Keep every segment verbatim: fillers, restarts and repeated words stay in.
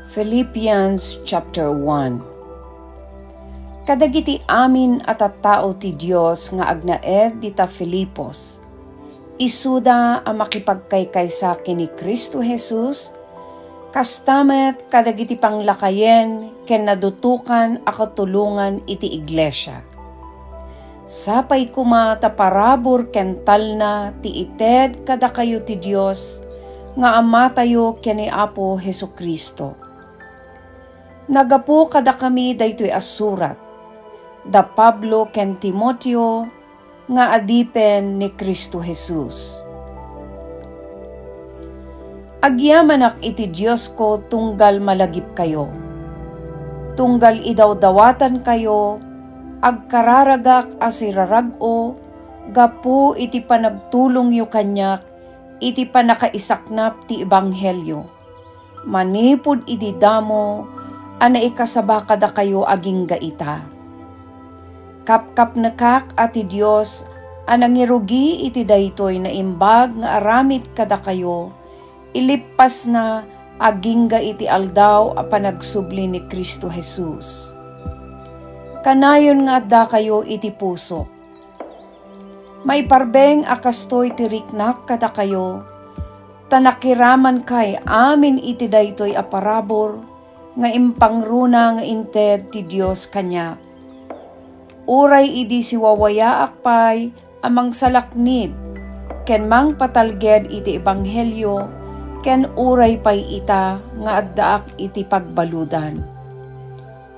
Philippians chapter one. Kadagiti amin a tattao ti Dios nga agnaed dita Filipos, isuda a makipagkaykaysa ken ni Cristo Jesus, kasta met kadagiti panglakayen ken nadutokan a katulongan iti iglesia. Sapay koma ta parabur ken talna ti ited kadakayo ti Dios nga Amatayo ken ni Apo Jesu-Cristo. Naggapu kadakami daytoy a surat, da Pablo ken Timoteo nga adipen ni Cristo Jesus. Agyamanak iti Diosko tunggal malagipkayo, tunggal idawdawatankayo, agkararagak a sirarag-o gapu iti panagtulongyo kaniak iti pannakaisaknap ti ebanghelio, manipud idi damo a naikasaba kadakayo agingga ita. Kapkapnekak a ti Dios a nangirugi iti daytoy naimbag nga aramid kadakayo, ilippasna agingga iti aldaw a panagsubli ni Cristo Jesus. Kanayon nga addakayo iti pusok. Maiparbeng a kastoy ti riknak kadakayo, ta nakiramankay amin iti daytoy a parabur nga impangruna nga inted ti Dios kaniak. Uray idi siwawayaak pay a mangsalaknib ken mangpatalged iti ebanghelio, ken uray pay ita nga addaak iti pagbaludan.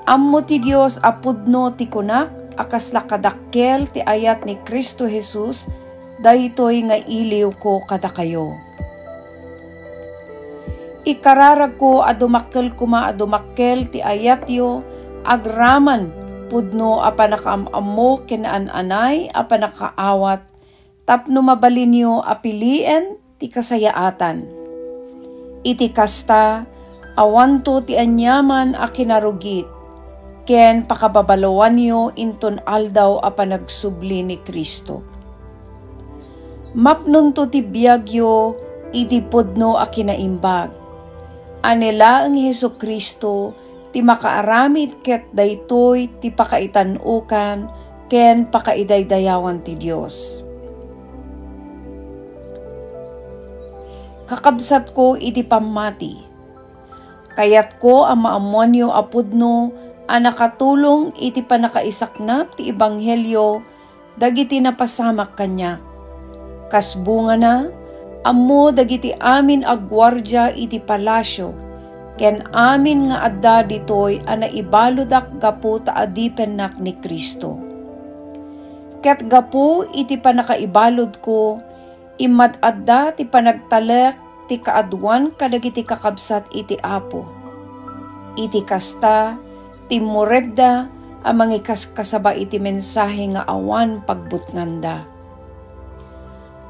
Ammo ti Dios a pudno ti kunak a kasla kadakkel ti ayat ni Cristo Jesus daytoy nga iliwko kadakayo. Ikararagko a dumakkel koma a dumakkel ti ayatyo agraman pudno a pannakaam-ammo ken naan-anay a pannakaawat tapno mabalinyo a pilien ti kasayaatan. Iti kasta, awanto ti aniaman a kinarugit ken pakababaloanyo inton aldaw a panagsubli ni Cristo. Mapnonto ti biagyo iti pudno a kinaimbag. A ni laeng Jesu-Cristo ti makaaramid ket daytoy ti pakaitan-okan ken pakaidaydayawan ti Dios. Kakabsatko iti pammati, kayatko a maammoanyo a pudno a nakatulong iti pannakaisaknap ti ebanghelio dagiti napasamak kaniak. Kas bungana, ammo dagiti amin a guardia iti palasio ken amin nga adda ditoy a naibaludak gapu ta adipennak ni Cristo. Ket gapu iti pannakaibaludko, immad-adda ti panagtalek ti kaaduan kadagiti kakabsat iti Apo. Iti kasta, timmuregda a mangikaskasaba iti mensahe nga awan pagbutnganda.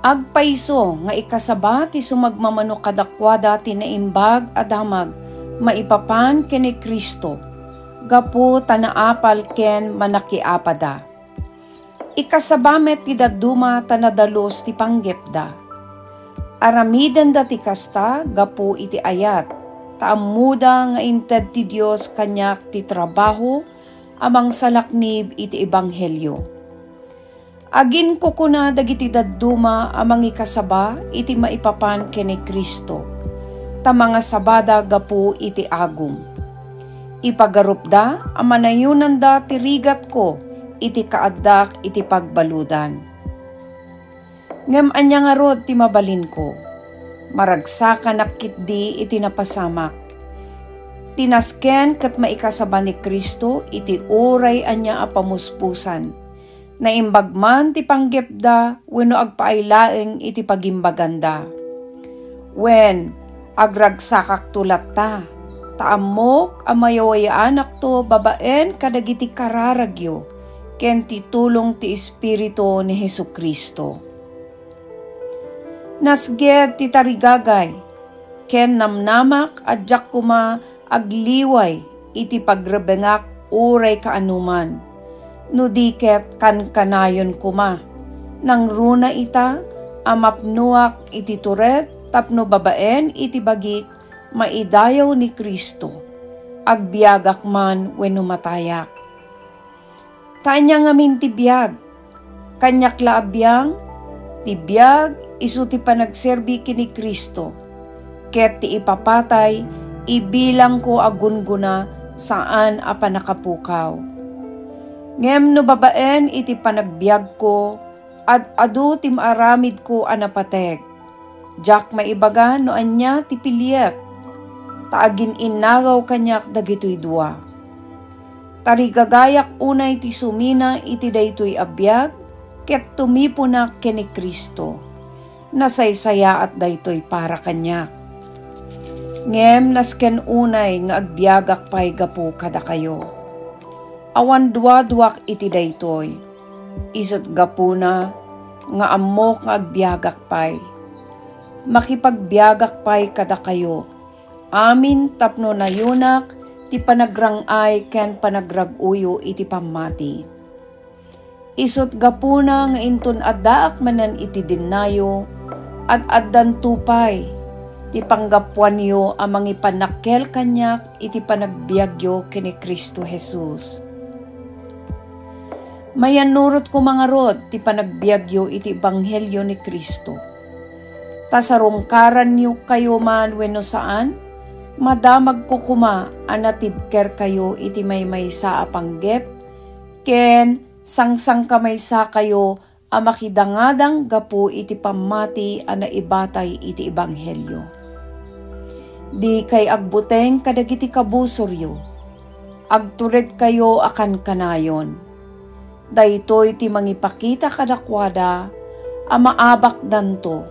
Agpayso nga ikasaba ti sumagmamano kadakuada ti Naimbag a Damag maipapan ken ni Cristo, gapu ta naapal ken manakiapada. Ikasaba met ti dadduma ta nadalus ti panggepda. Aramidenda ti kasta gapu iti ayat, ta ammoda nga inted ti Dios kaniak ti trabaho a mangsalaknib iti ebanghelio. Aginkukuna dagiti dadduma a mangikasaba iti maipapan ken ni Cristo, ta mangasabada gapu iti agum. Ipagarupda a manayonanda ti rigatko iti kaaddak iti pagbaludan. Ngem ania ngarud ti mabalinko? Maragsakanak ketdi iti napasamak. Ti nasken ket maikasaba ni Cristo iti uray ania a pamuspusan. Naimbag man ti panggepda wenno agpaay laeng iti pagimbaganda. Wen, agragsakakto latta, ta ammok a mayawayaanakto babaen kadagiti kararagyo ken ti tulong ti Espiritu ni Jesu-Cristo. Nasged ti tarigagay, ken namnamak a diak koma agliway iti pagrebengak uray kaanoman. No di ket kankanayon koma, nangruna ita a mapnoak iti tured tapno babaen iti bagik maidayaw ni Cristo. Agbiagak man wenno matayak. Ta ania ngamin ti biag? Kaniak la a biang? Ti biag isu ti panagserbi ken ni Cristo, ket ti ipapatay ibilangko a gunggona saan a pannakapukaw. Ngem no babaen iti panagbiagko, ad-adu ti maaramidko a napateg. Diak maibaga no ania ti piliek, ta agin-innagaw kaniak dagitoy dua. Tarigagayak unay ti sumina iti daytoy a biag ket tumiponak ken ni Cristo. Nasaysayaat daytoy para kaniak. Ngem nasken unay nga agbiagak pay gapu kadakayo. Awan duaduak iti daytoy. Isut' gapuna nga ammok nga agbiagak pay. Makipagbiagak pay kadakayo amin tapno nayunak ti panagrang-ay ken panagrag-oyo iti pammati. Isut' gapuna nga inton addaak manen iti dennayo, ad-addanto pay ti panggapuanyo a mangipannakkel kaniak iti panagbiagyo ken ni Cristo Jesus. Mayannurotko mangarud ti panagbiagyo iti ebanghelio ni Cristo. Ta sarungkaranyo kayo man wenno saan, madamagko koma a natibkerkayo iti maymaysa a panggep ken sangsangkamaysakayo a makidangadang gapu iti pammati a naibatay iti ebanghelio. Dikay agbuteng kadagiti kabusoryo. Agturedkayo a kankanayon. Daytoy ti mangipakita kadakuada a maabakdanto,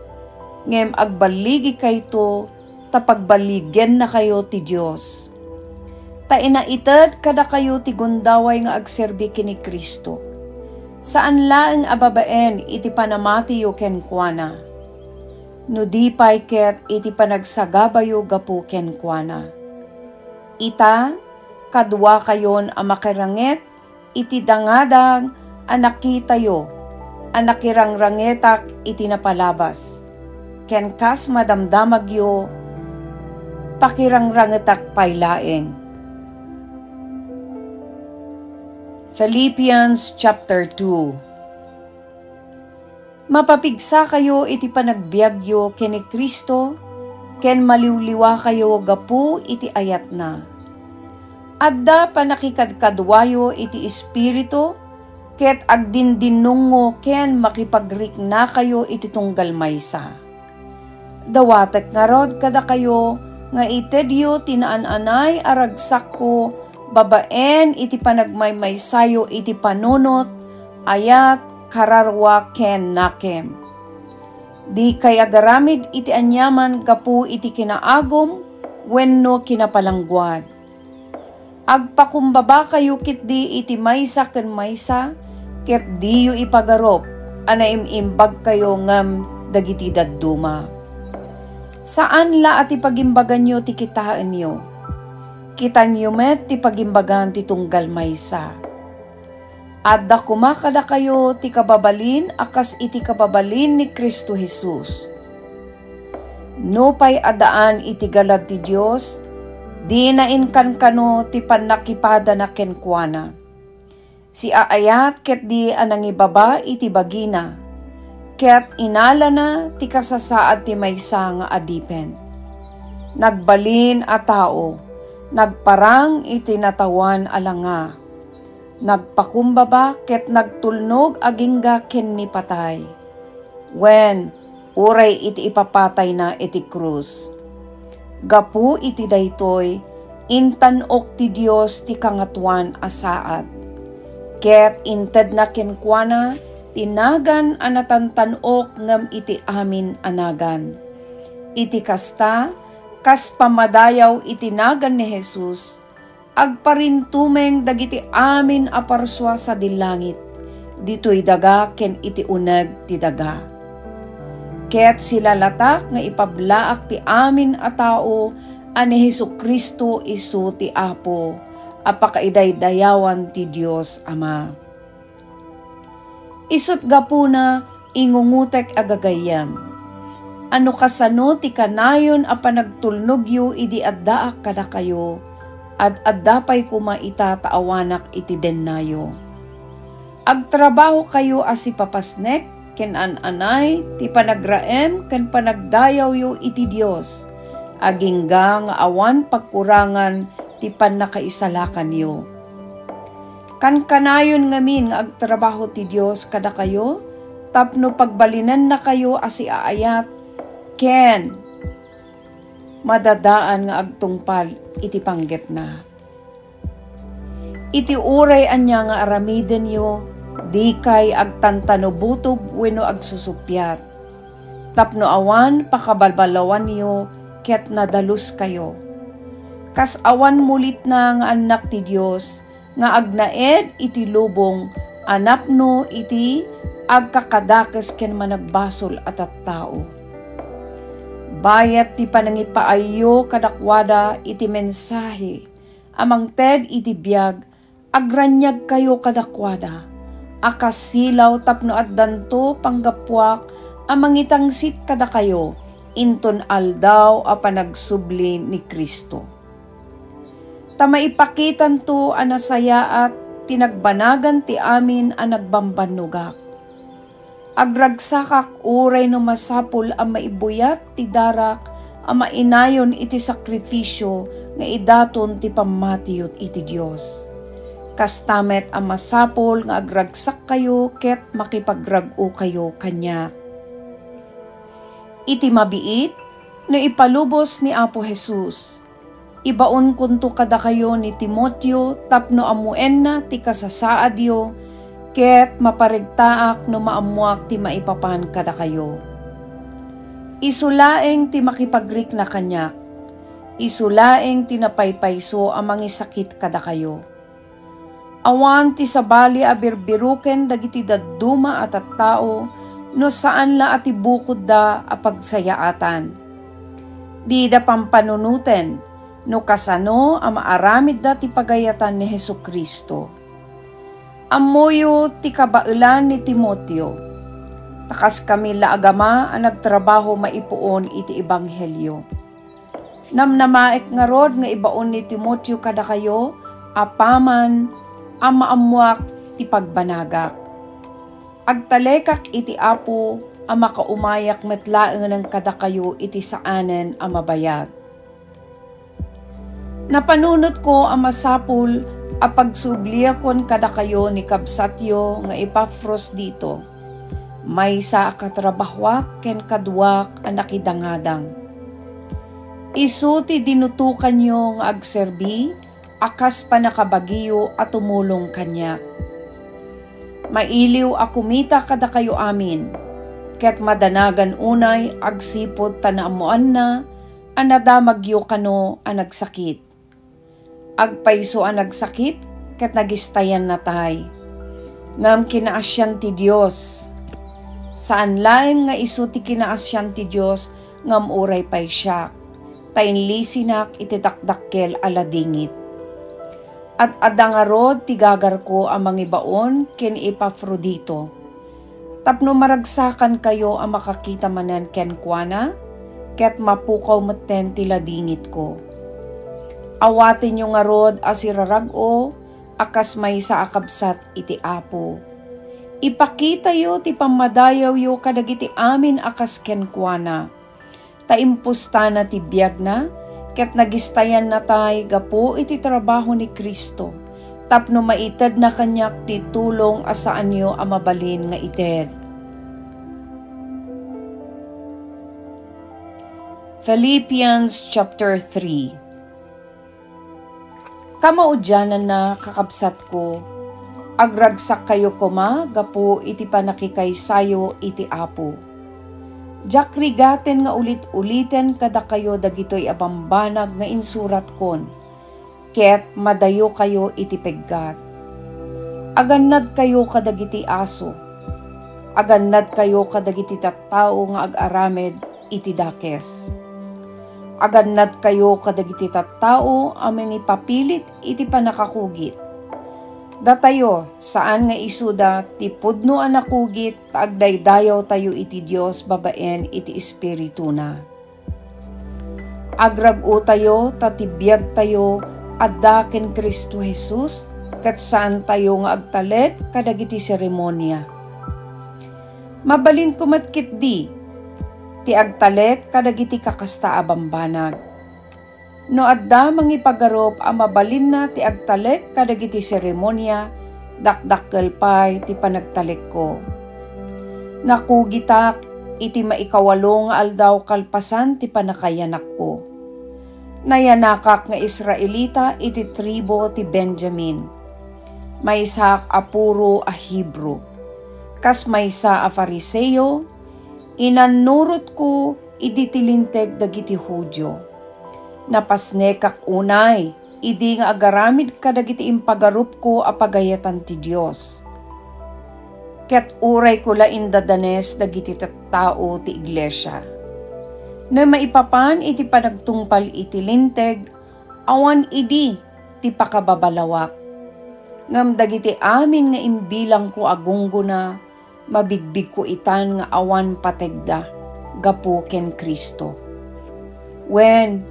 ngem agballigikayto ta pagballigennakayo ti Dios. Ta inaited kadakayo ti gundaway nga agserbi ken ni Cristo, saan laeng a babaen iti panamatiyo kenkuana, no di pay ket iti panagsagabayo gapu kenkuana. Ita, kaduakayon a makiranget iti dangadag a nakitayo a nakirangrangetak iti napalabas, ken kas madamdamagyo, pakirangrangetak pay laeng. Philippians chapter two. Mapapigsakayo iti panagbiagyo ken ni Cristo, ken maliwliwakayo gapu iti ayatna. Adda pannakikadkaduayo iti Espiritu, ket agdindinnungo ken makipagriknakayo iti tunggal maysa. Dawatek ngarud kadakayo nga itedyo ti naan-anay a ragsakko babaen iti panagmaymaysayo iti panunot, ayat, kararua, ken nakem. Dikay agaramid iti aniaman gapu iti kinaagum wenno kinapalangguad. Agpakumbabakayo ketdi iti maysa ken maysa, ket diyo ipagarup a naim-imbagkayo ngem dagiti dadduma. Saan la a ti pagimbaganyo ti kitaenyo. Kitanyo met ti pagimbagan ti tunggal maysa. Adda koma kadakayo ti kababalin a kas iti kababalin ni Cristo Jesus. Nupay addaan iti galad ti Dios, dina inkankano ti pannakipadana kenkuana. Siaayat ketdi a nangibaba iti bagina, ket inalana ti kasasaad ti maysa nga adipen. Nagbalin a tao, nagparang iti natawan a langa. Nagpakumbaba ket nagtulnog agingga ken ni patay. Wen, uray iti ipapatayna iti krus. Gapu iti daytoy, intan-ok ti Dios ti Kangatoan a saad. Ket intedna kenkuana ti nagan a natantan-ok ngem iti amin a nagan. Iti kasta, kas pammadayaw iti nagan ni Jesus, agparintumeng dagiti amin a parsua sadi langit, ditoy daga ken iti uneg ti daga. Ket silalatak nga ipablaak ti amin a tao a ni Jesu-Cristo isu ti Apo a pakaidaydayawan ti Dios Ama. Isut' gapuna, ingungotek a gagayyem, a no kasano ti kanayon a panagtulnogyo idi addaak kadakayo, Ad-adda pay koma ita ta awanak iti dennayo. Agtrabahokayo a sipapasnek ken an-anay ti panagraem ken panagdayawyo iti Dios, agingga nga awan pagkurangan ti pannakaisalakanyo. Kankanayon ngamin nga agtrabaho ti Dios kadakayo tapno pagbalinennakayo a siaayat ken madadaan nga agtungpal iti panggepna. Iti uray ania nga aramidenyo, dikay agtantano butob wenno agsusuppiat, tapno awan pakabalbalawanyo ket nadaluskayo. Kas awan mulitna nga annak ti Dios nga agnaed iti lubong a napno iti agkakadakes ken managbasol a tattao. Bayat ti panangipaayyo kadakuada iti mensahe a mangted iti biag, agraniagkayo kadakuada a kas silaw tapno addanto panggapuak a mangitangsit kadakayo inton aldaw a panagsubli ni Cristo. Ta maipakitanto a nasayaat ti nagbanagan ti amin a nagbambannogak. Agragsakak uray no masapul a maibuyat ti darak a mainayon iti sakrifisio nga idaton ti pammatiyo iti Dios. Kasta met a masapul nga agragsakkayo ket makipagrag-okayo kaniak. Iti mabiit, no ipalubos ni Apo Jesus, ibaonkonto kadakayo ni Timoteo tapno ammoenna ti kasasaadyo ket maparegtaak no maammoak ti maipapan kadakayo. Isu laeng ti makipagrikna kaniak. Isu laeng ti napaypayso a mangisakit kadakayo. Awan ti sabali a birbiruken dagiti dadduma a tattao no saan la a ti bukodda a pagsayaatan. Dida pampanunoten no kasano a maaramidda ti pagayatan ni Jesu-Cristo. Ammoyo ti kabaelan ni Timoteo, ta kaskami la a gama a nagtrabaho maipuon iti ebanghelio. Namnamaek ngarud nga ibaon ni Timoteo kadakayo apaman a maammoak ti pagbanagak. Agtalekak iti Apo a makaumayak met laengen kadakayo iti saanen a mabayag. Napanunotko a masapul a pagsubliakon kadakayo ni kabsatyo nga Epafrodito, maysa a katrabahoak ken kaduak a nakidangadang. Isu ti dinutokanyo nga agserbi a kas pannakabagiyo a tumulong kaniak. Mailiw a kumita kadakayo amin, ket madanagan unay agsipud ta naammoanna a nadamagyo kano a nagsakit. Agpayso a nagsakit ket nagistayan natay. Ngem kinaasian ti Dios. Saan laeng nga isu ti kinaasian ti Dios ngem uray pay siak, ta inlisinak iti dakdakkel a ladingit. Ad-adda ngarud ti gagarko a mangibaon ken Epafrodito, tapno maragsakankayo a makakita manen kenkuana, ket mapukaw metten ti ladingitko. Awatenyo ngarud a sirarag-o a kas maysa a kabsat iti Apo. Ipakitayo ti pammadayawyo kadagiti amin a kas kenkuana. Ta impustana ti biagna, ket nagistayan natay gapu iti trabaho ni Cristo, tapno maitedna kaniak ti tulong a saanyo a mabalin nga ited. Philippians chapter three. Kamaudiananna, kakabsatko, agragsakkayo koma gapu iti pannakikaysayo iti Apo. Diak rigaten nga ulit-uliten kadakayo dagitoy a bambanag nga insuratkon, ket madayokayo iti peggat. Agannadkayo kadagiti aso. Agannadkayo kadagiti tattao nga ag-aramid iti dakes. Agannadkayo kadagiti tattao a mangipapilit iti pannakakugit. Datayo, saan nga isuda ti pudno a nakugit ta agdaydayawtayo iti Dios babaen iti Espirituna. Agrag-otayo ta ti biagtayo adda ken Cristo Jesus, ket saantayo nga agtalek kadagiti seremonia. Mabalinko met ketdi ti agtalek kadagiti kakasta a bambanag. No adda mangipagarup a mabalinna ti agtalek kadagiti seremonia, dakdakkel pay ti panagtalekko. Nakugitak iti maikawalo nga aldaw kalpasan ti pannakayanakko. Nayanakak nga Israelita iti tribu ti Benjamin. Maysaak a puro a Hebro. Kas maysa a Fariseo, inannurotko idi ti Linteg dagiti Judio. Napasnekak unay idi nga agaramid kadagiti impagarupko a pagayatan ti Dios. Ket urayko la indadanes dagiti tattao ti iglesia. No maipapan iti panagtungpal iti Linteg, awan idi ti pakababalawak. Ngem dagiti amin nga imbilangko a gunggona, mabigbigko itan nga awan pategda gapu ken Cristo. Wen,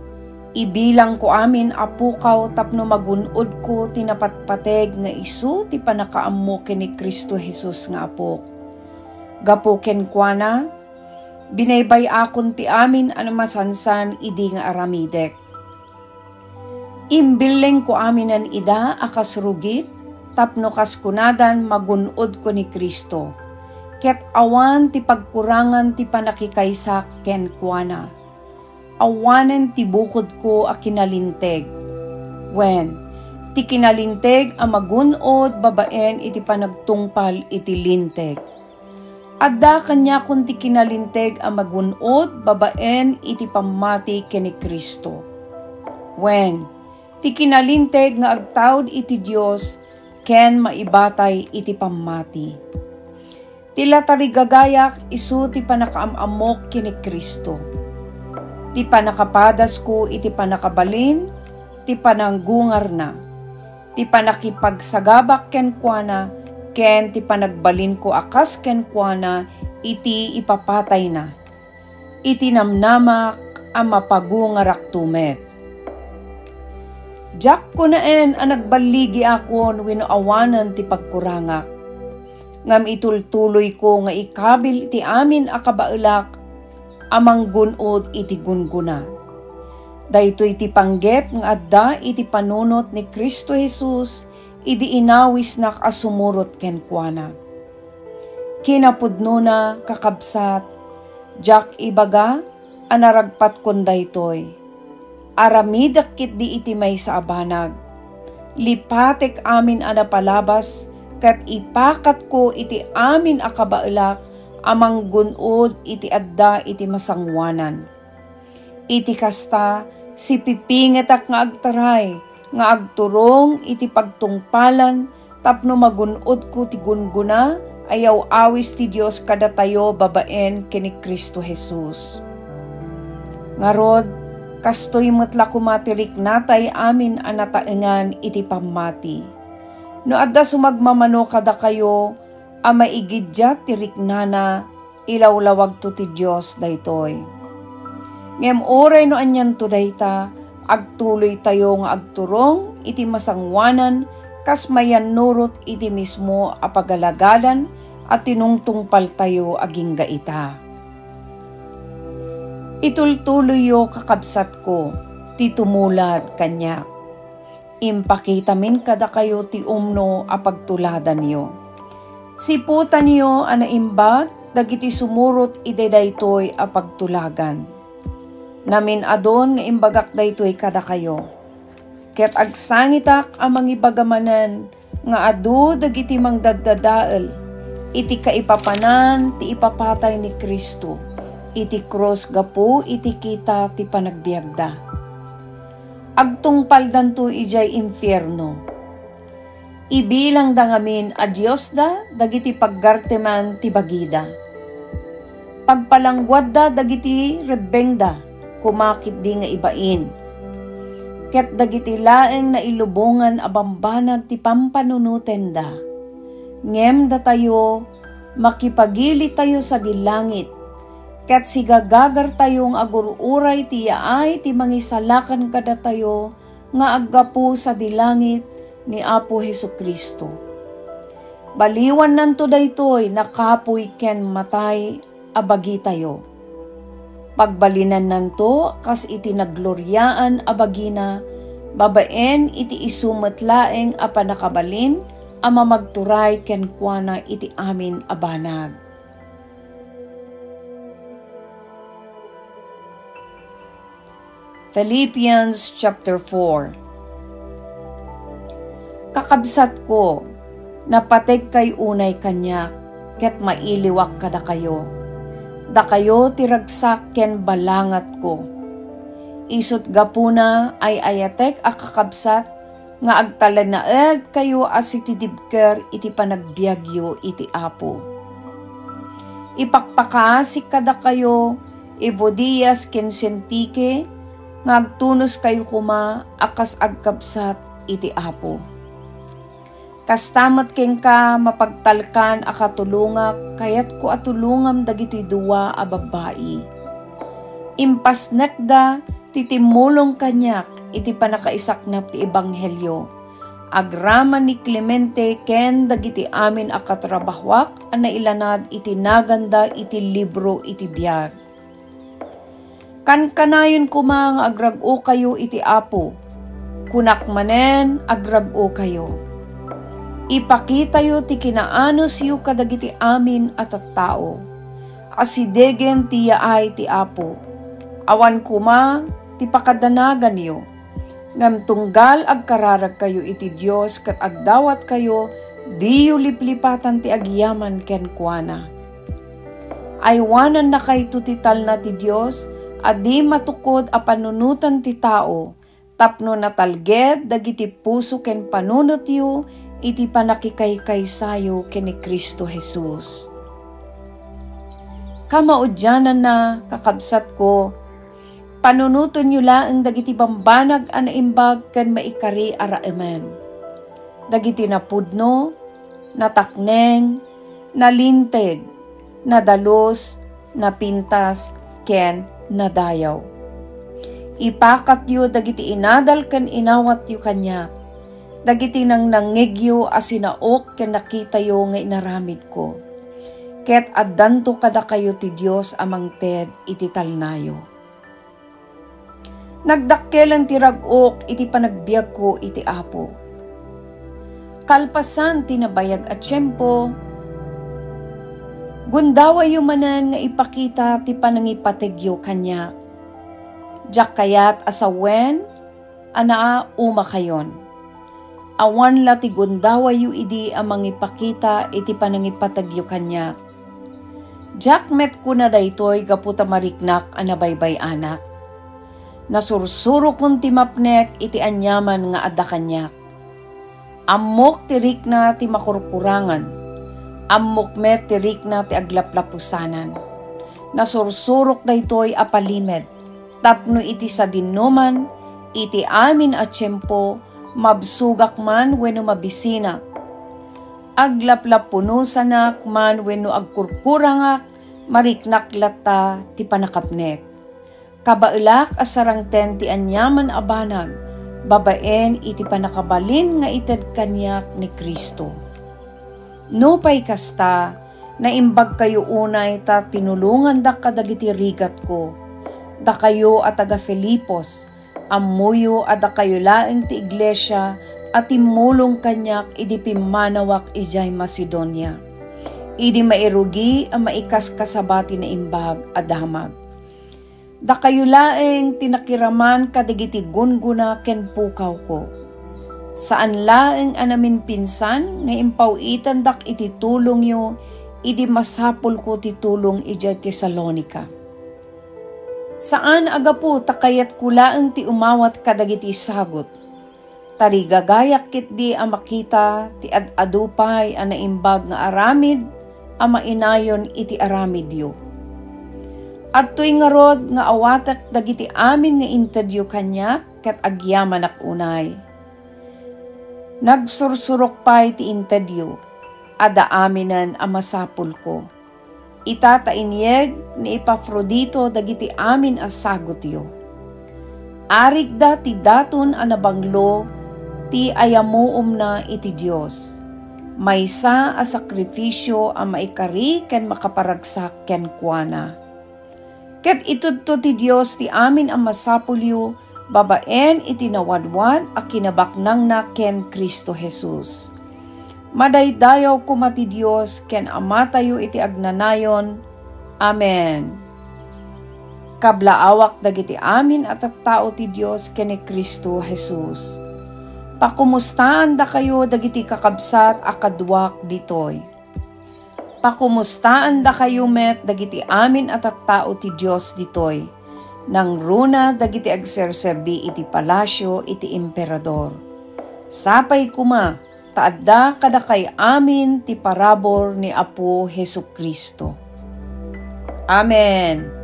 ibilangko amin a pukaw tapno magun-odko ti napatpateg nga isu ti pannakaammo ken ni Cristo Jesus nga Apok. Gapu kenkuana, binaybay-akon ti amin a masansan idi nga aramidek. Imbillengko aminen ida a kas rugit tapno kas kunadan magun-odko ni Cristo, ket awan ti pagkurangan ti pannakikaysak kenkuana. Awanen ti bukodko a kinalinteg, wen, ti kinalinteg a magun-od babaen iti panagtungpal iti Linteg. Adda kaniakon ti kinalinteg a magun-od babaen iti pammati ken ni Cristo. Wen, ti kinalinteg nga agtaud iti Dios ken maibatay iti pammati. Ti la tarigagayak isu ti pannakaam-ammok ken ni Cristo. Ti pannakapadasko iti pannakabalin ti pananggungarna, ti pannakipagsagabak kenkuana, ken ti panagbalinko a kas kenkuana iti ipapatayna, iti namnamak a mapagungarakto met. Diak kunaen a nagballigiakon wenno awanen ti pagkurangak. Ngem itultuloyko nga ikabil ti amin a kabaelak a manggun-od iti gunggona. Daytoy ti panggep nga adda iti panunot ni Cristo Jesus idi inawisnak a sumurot kenkuana. Kinapudnona, kakabsat, diak ibaga a naragpatkon daytoy. Aramidek ketdi iti maysa a banag. Lipatek amin a napalabas ket ipakatko iti amin a kabaelak a manggun-od iti adda iti masangoanan. Iti kasta, sipipingetak nga agtaray nga agturong iti pagtungpalan tapno magun-odko ti gunggona a yaw-awis ti Dios kadatayo babaen ken ni Cristo Jesus. Ngarud, kastoy met la koma ti riknatay amin a nataengan iti pammati. No adda sumagmamano kadakayo a maigiddiat ti riknana, ilawlawagto ti Dios daytoy. Ngem uray no anianto dayta, agtuloytayo nga agturong iti masangoanan kas mayannurot iti mismo a pagalagadan a tinungtungpaltayo agingga ita. Itultuloyyo, kakabsatko, ti tumulad kaniak. Impakitamin kadakayo ti umno a pagtuladanyo. Siputanyo a naimbag dagiti sumurot iti daytoy a pagtulagan. Namin-adun nga imbagak daytoy kadakayo. Ket agsangitak a mangibaga manen nga adu dagiti mangdaddadael iti kaipapanan ti ipapatay ni Cristo iti krus gapu iti kita ti panagbiagda. Agtungpaldanto idiay infierno. Ibilangda ngamin a diosda dagiti paggarteman ti bagida. Pagpalangguadda dagiti rebbengda koma ketdi nga ibain. Ket dagiti laeng nailubongan a bambanag ti pampanunotenda. Ngem datayo, makipagilitayo sadi langit, ket sigagagartayo nga agur-uray ti yaay ti mangisalakan kadatayo nga aggapu sadi langit ni Apo Jesu-Cristo. Baliwannanto daytoy nakapuy ken matay a bagitayo. Pagbalinannanto kas iti naggloriaan a bagina babaen iti isu met laeng a pannakabalin a mamagturay kenkuana iti amin a banag. Philippians chapter four. Kakabsatko, napategkay unay kaniak, ket mailiwak kadakayo. Dakayo ti ragsak ken balangatko. Isut' gapuna, ay-ayatek a kakabsat, nga agtalinaedkayo a sitidibker iti panagbiagyo iti Apo. Ipakpakaasik kadakayo, Euodias ken Sintike, nga agtunoskayo koma a kas agkabsat iti Apo. Kasta met kenka, mapagtalkan a katulongak, kayatko a tulongam dagiti dua a babbai. Impasnekda ti timmulong kaniak iti pannakaisaknap ti ebanghelio. Agraman ni Clemente ken dagiti amin a katrabahoak a nailanad iti naganda iti libro iti biag. Kankanayon koma nga agrag-okayo iti Apo. Kunak manen, agrag-okayo. Ipakitayo ti kinaanusyo kadagiti amin a tattao. Asidegen ti yaay ti Apo. Awan koma ti pakadanaganyo. Ngem tunggal agkararagkayo iti Dios ket agdawatkayo, diyo liplipatan ti agyaman kenkuana. Aywanannakayto ti talna ti Dios a di matukod a panunotan ti tao, tapno natalged dagiti puso ken panunotyo iti pannakikaykaysayo ken ni Cristo Jesus. Kamaudiananna, kakabsatko, panunotenyo laeng dagiti bambanag a naimbag ken maikari a raemen. Dagiti napudno, natakneng, nalinteg, nadalus, napintas, ken nadayaw. Ipakatyo dagiti inadal ken inawatyo kaniak, dagiti nangnangngegyo a sinaok ken nakitayo nga inaramidko. Ket addanto kadakayo ti Dios a mangted iti talnayo. Nagdakkelen ti rag-ok iti panagbiagko iti Apo. Kalpasan ti nabayag a tiempo, gundawayyo manen nga ipakita ti panangipategyo kaniak. Diak kayat a sawen a naumakayon. Awan la ti gundawayyo idi a mangipakita iti panangipategyo kaniak. Diak met kuna daytoy gapu ta mariknak a nabaybay-anak. Nasursurokon ti mapnek iti aniaman nga adda kaniak. Ammok ti rikna ti makurkurangan. Ammok met ti rikna ti aglaplapusanan. Nasursurok daytoy a palimed tapno iti sadinoman, iti amin a tiempo, mabsogak man wenno mabisinak, aglaplapunosanak man wenno agkurkurangak, mariknak latta ti pannakapnek. Kabaelak a sarangten ti aniaman a banag babaen iti pannakabalin nga ited kaniak ni Cristo. Nupay kasta, naimbagkayo unay ta tinulongandak kadagiti rigatko. Dakayo a taga-Filipos, ammoyo a dakayo laeng ti iglesia a timmulong kaniak idi pimmanawak idiay Macedonia, idi mairugi a maikaskasaba ti naimbag a damag. Dakayo laeng ti nakiraman kadagiti gunggona ken pukawko. Saan laeng a naminpinsan nga impaw-itandak iti tulongyo idi masapulko ti tulong idiay Tesalonica. Saan a gapu ta kayatko laeng ti umawat kadagiti sagut. Tarigagayak ketdi a makita ti ad-adu pay a naimbag nga aramid a mainayon iti aramidyo. Adtoy ngarud nga awatek dagiti amin nga intedyo kaniak ket agyamanak unay. Nagsursurok pay ti intedyo, adda aminen a masapulko. Ita ta inyeg ni Epafrodito dagiti amin a sagutyo. Arigda ti daton a nabanglo ti ayamuomna iti Dios, maysa a sakrifisio a maikari ken makaparagsak kenkuana. Ket itudto ti Dios ti amin a masapulyo babaen iti nawadwad a kinabaknangna ken Cristo Jesus. Madaydayaw koma ti Dios ken Amatayo iti agnanayon. Amen. Kablaawak dagiti amin a tattao ti Dios ken ni Cristo Jesus. Pakumustaandakayo dagiti kakabsat a kaduak ditoy. Pakumustaandakayo met dagiti amin a tattao ti Dios ditoy. Nangruna dagiti agserserbi iti palasio iti emperador. Sapay koma ta adda kadakay amin ti parabur ni Apo Jesu-Cristo. Amen.